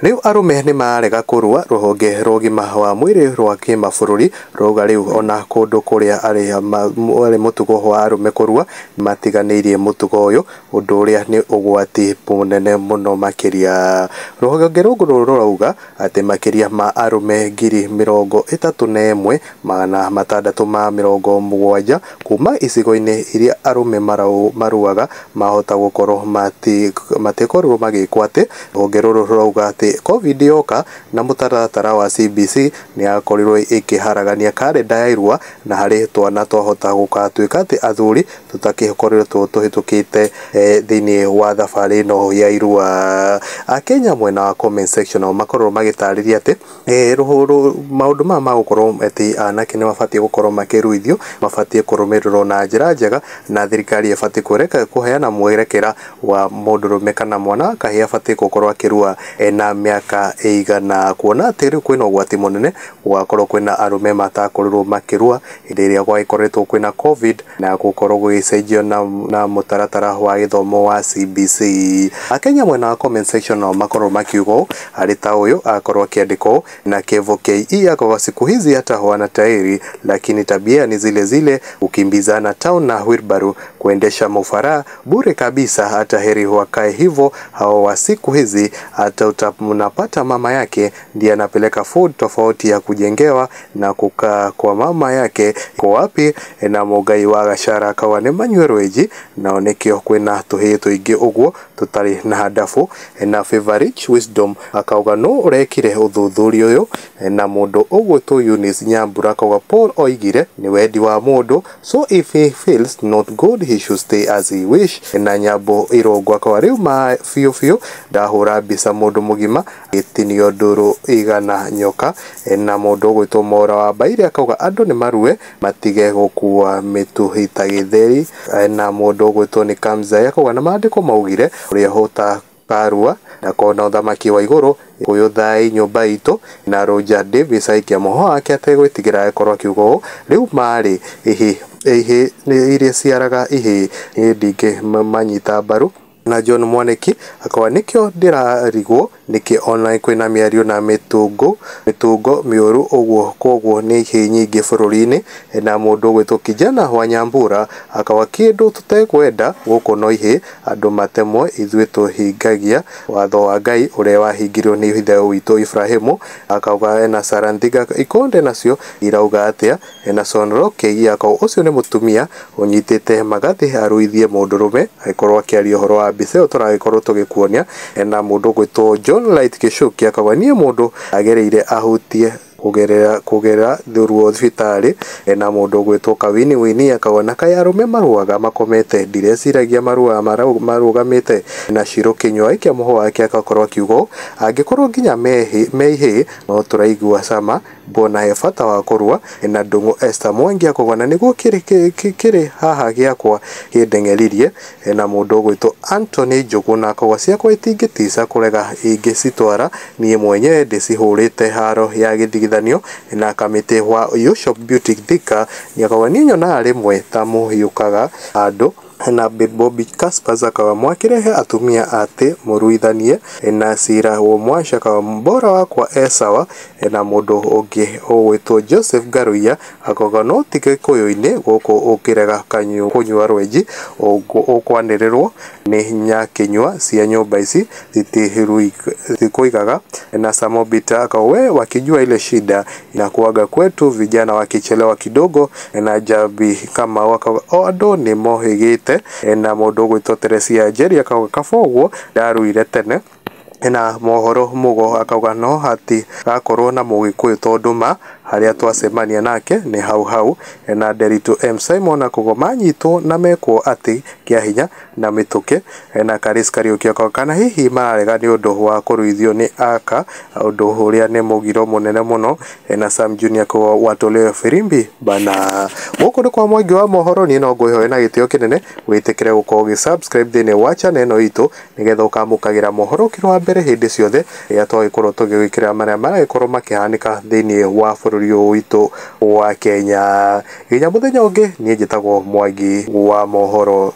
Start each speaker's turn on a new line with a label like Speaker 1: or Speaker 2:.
Speaker 1: Rĩu arũme nĩmarega kũrua rũhonge rwa ũgima wa mwĩrĩ rwa kĩmabũrũri rwauga rĩu ona kũndũ kũrĩa arĩ mũtugo wa arũme kũrua matiganĩirie mũtugo ũyũ ũndũ ũrĩa nĩ ũgwati mũnene mũno makĩria. Rũhonge rũrũ rũrauga atĩ makĩria ma arũme 31,670 kuma icigo-inĩ iria arũme maruaga mahota gũkorwo matikorirwo magĩkwo atĩ rũhonge rũrũ rũrauga atĩ Covid yoka na mũtaratara wa CBC nĩyakorirwo ĩkĩharagania karenda ya irua na harĩ twana twahota gũgatuĩka atĩ athuri tũtakĩkoretwo tũhĩtũkĩte thĩinĩ wa thabarĩ ĩno ya irua. Akenya mwena wa comment section nao makorwo magĩtarĩria atĩ maũndũ maya ma gũkorwo atĩ anake nĩmabatiĩ gũkorwo makĩruithio mabatiĩ kũrũmĩrĩrwo na njĩra njega na thirikari ĩbatiĩ kũheana mwerekera wa mũndũrũme kana mwana wa kahĩĩ abatiĩ gũkorwo akĩrua ena mĩaka ĩigana, kuona atĩ rĩu kwĩna ũgwati mũnene gũgakorwo kwĩna arũme matakorirwo makĩrua hĩndĩ ĩrĩa gwagĩkoretwo kwĩna Covid na gũkorwo gũgĩcenjio na mũtaratara wa gĩthomo wa CBC. Akenya mwena wa comment section nao makorwo makiuga ũũ, harĩ ta ũyũ akorwo akĩandĩka ũũ na Kevo KE akauga siku hizi hata hawana tairi lakini tabia ni zile zile, kukimbizana town na wheelbarrow, kuendesha mufara bure kabisa, hata heri wakae hivyo hao wa siku hizi. Hata unapata mama yake ndiye anapeleka food tofauti ya kujengewa na kukaa kwa mama yake kwa wapi. Na Mugai wa Gachara akawa nĩ manyue rwenji nao nĩkĩo kwĩna tũhĩĩ tũingĩ ũguo tũtarĩ na handabu. Na Favorite Wisdom akauga no ũrekire ũthuthuria ũyũ. Na mũndũ ũgwĩtwo Eunice Nyambura akauga Paul oigire nĩ wendi wa mũndũ, so if he feels not good he should stay as he wish. Na Nyambo Irũngũ akauga rĩu ma biũ biũ ndahũra mbica mũndũ mũgima gĩtinio ndũrũ igana nyoka. Na mũndũ ũgwĩtwo Mora wa Mbaire akauga andũ nĩ marue matige gũkua mĩtuhi ta gĩtheri. Na mũndũ ũgwĩtwo nĩ Kamzai akauga na maandĩko maugire ũrĩa ũtakarua ndakona ũthamaki wa igũrũ ũyũ thai nyũmba itũ. Na Roger Davis aikia mũhwa wake ategwĩtigĩra agĩkorwo akiuga ũũ rĩu marĩ ihĩ iria ciaraga ihĩ niĩ ndingĩmanyita mbaru. Na John Mwaniki akauga nĩkĩo ndĩrarigwo nĩkĩ online kwĩna mĩario na mĩtungo mĩũru ũguo koguo nĩ ihĩĩ nyingĩ bũrũri-inĩ. Na mũndũ ũgwĩtwo Kijana wa Nyambura akauga kĩndũ tũtekwenda gũkũ no ihĩĩ andũ matemwo, ithuĩ tũhingagia watho wa Ngai ũrĩa wahingirio nĩ ithe witũ Ibrahimu. Akauga ena Sarah Nthiga ikonde nacio irauga atĩa. Ena Sonro KE akauga ũcio nĩ mũtumia ũnyitĩte magathĩ aruithie mũndũrũme agĩkorwo akĩaria ũhoro wa mbica ĩyo tũragĩkorwo tũgĩkuonia. Na mũndũ ũgwĩtwo John Light Gĩcuki akauga niĩ mũndũ agereire ahutie kũgerera ruo thibitarĩ. Na mũndũ ũgwĩtwo Kawini Wini akauga na kaĩ arũme maruaga makomete ndireciragia maruaga marũgamĩte. Na Shiro Kinyua aikia mũhwa wake agakorwo akiuga angĩkorwo nginya me ihĩĩ no tũraigua cama mbona he bata wa kũrua. Na Ndung'u Esther Mwangi akauga na nĩguo kĩrĩ haha gĩakwa kĩndeng'eririe. Na mũndũ ũgwĩtwo Anthony Njuguna akauga ciakwa itingĩtica kũrega ingĩcitwara niĩ mwenyewe ndĩcihũrĩte haro ya gĩthigithanio. Na kamĩtĩ wa Ushop Beauty Thika nĩakauga niĩ nyonaga rĩmwe ta mũhiũkaga handũ. Na Bobby Caspers akauga mwakĩrehe atumia atĩ mũruithanie. Na Cira Womwasha akauga mbora wakwa e sawa. Na mũndũ ũngĩ ũgwĩtwo Joseph Ngaruiya akauga no ti Gĩkũyũ-inĩ gũkũ ũkĩrega kũnyua rwenji ũkwanĩrĩrwo nĩ nyakĩnyua cia nyũmba ici zitikũigaga. Na Samobita akauga we wakijua ile shida inakuwaga kwetu vijana wakichelewa kidogo. Na Jabi Kamau akauga andũ nĩ mohĩgĩte. Na mũndũ ũgwĩtwo Teresia Njeri akauga kaba ũguo ndaruire tene. Na mohoro Mugo akauga no hati gakorwo na mũgĩkũyũ tondũ ma harĩa twacemania nake nĩ hau hau. Na Nderitu M Simon akauga manyitwo na mekwo atĩ kĩa hinya na mĩtũkĩ. Na Karis Kariũki akauga kana hihi mararega nĩ ũndũ wa kũruithio nĩ aka ũndũ ũrĩa nĩ mũgiro mũnene mũno. Na Sam Junior akauga watolewe firimbi bana. Gũkũ nĩ kwa Mwangi wa mohoro, niĩ no ngwĩhoe na gĩtĩo kĩnene wĩtĩkĩre gũkorwo ũgĩ subscribe thĩinĩ wa channel ĩno itũ nĩgetha ũkamũkagĩra mohoro ũkĩrĩ wa mbere hĩndĩ ciothe rĩrĩa twagĩkorwo tũgĩgwĩkĩra marĩa maragĩkorwo makĩhanĩka thĩinĩ wa bũrũri ũyũ witũ wa Kenya. Nginya mũthenya ũngĩ, niĩ njĩtagwo Mwangi wa mohoro.